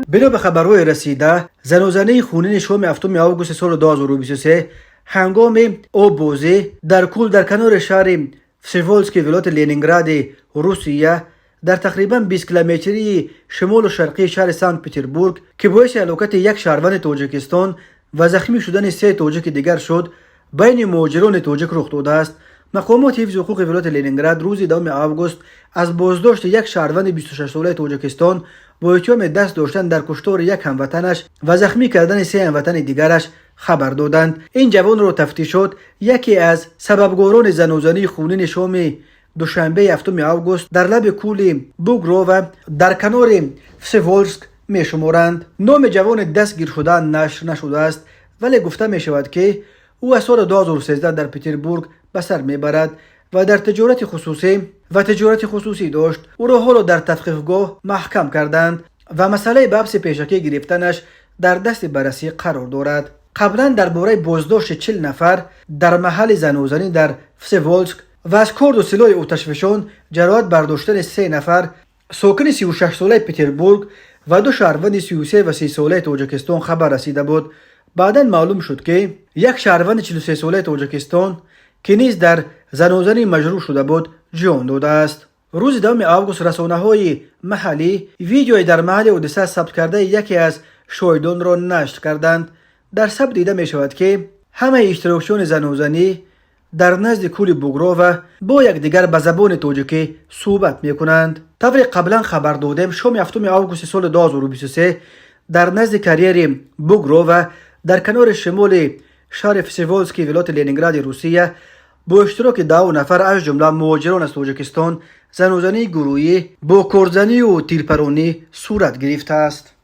Бино ба хабарҳои расида, занозании хунини шоми 7 августи соли 2023 ҳангоми оббозӣ дар кӯл дар канори шаҳри Всеволожски вилояти Ленингради Русия, дар тақрибан 20 километрии шимолу шарқии шаҳри Санкт Петербург, ки боиси ҳалокати як шаҳрванди Тоҷикистон ва захмӣ шудани се тоҷики дигар шуд, байни муҳоҷирони тоҷик рух додааст. Мақомоти ҳифзи ҳуқуқи вилояти Ленинград рӯзи 10 август аз боздошти як шаҳрванди 26-солаи Тоҷикистон бо иттиҳоми даст доштан дар куштори як ҳамватанаш ва захмӣ кардани се ҳамватани дигараш хабар доданд. Ин ҷавонро тафтишот яке аз сабабгорони занозании хунини шоми душанбеи 7 август дар лаби кӯли Бугрова дар канори Всеволожск мешуморанд. Номи ҷавони дастгиршуда нашр нашудааст, вале гуфта мешавад, ки ӯ аз соли 2013 дар Петербург ба сар мебарад ва дар тиҷорати хусусӣ дошт. Ӯро ҳоло дар тавқифгоҳ маҳкам карданд ва масъалаи ба ҳабси пешакӣ гирифтанаш дар дасти баррасӣ қарор дорад. Қаблан дар бораи боздошти 40 нафар дар маҳалли занозанӣ дар Всеволожск ва аз корду силоҳи оташфишон ҷароҳат бардоштани се нафар сокини 36-солаи Петербург ва ду шаҳрванди 33 ва 30-солаи Тоҷикистон хабар расида буд. Баъдан маълум шуд, ки як шаҳрванди 43-солаи Тоҷикистон, ки низ дар занозанӣ маҷрӯҳ шуда буд, ҷон додааст. Рӯзи 10 август расонаҳои маҳаллӣ видеои дар маҳалли ҳодиса сабт кардаи яке аз шоҳидонро нашр карданд. Дар сабт дида мешавад, ки ҳамаи иштирокчиёни занозанӣ дар назди кӯли Бугрова бо якдигар ба забони тоҷикӣ суҳбат мекунанд. Тавре қаблан хабар додем, шоми 7 августи соли 2023 дар назди карьери Бугрова дар канори шимоли шаҳри Всеволожски вилояти Ленингради Русия бо иштироки 10 нафар, аз ҷумла муҳоҷирон аз Тоҷикистон, занозании гурӯҳӣ бо кордзанию тирпаронӣ сурат гирифтааст.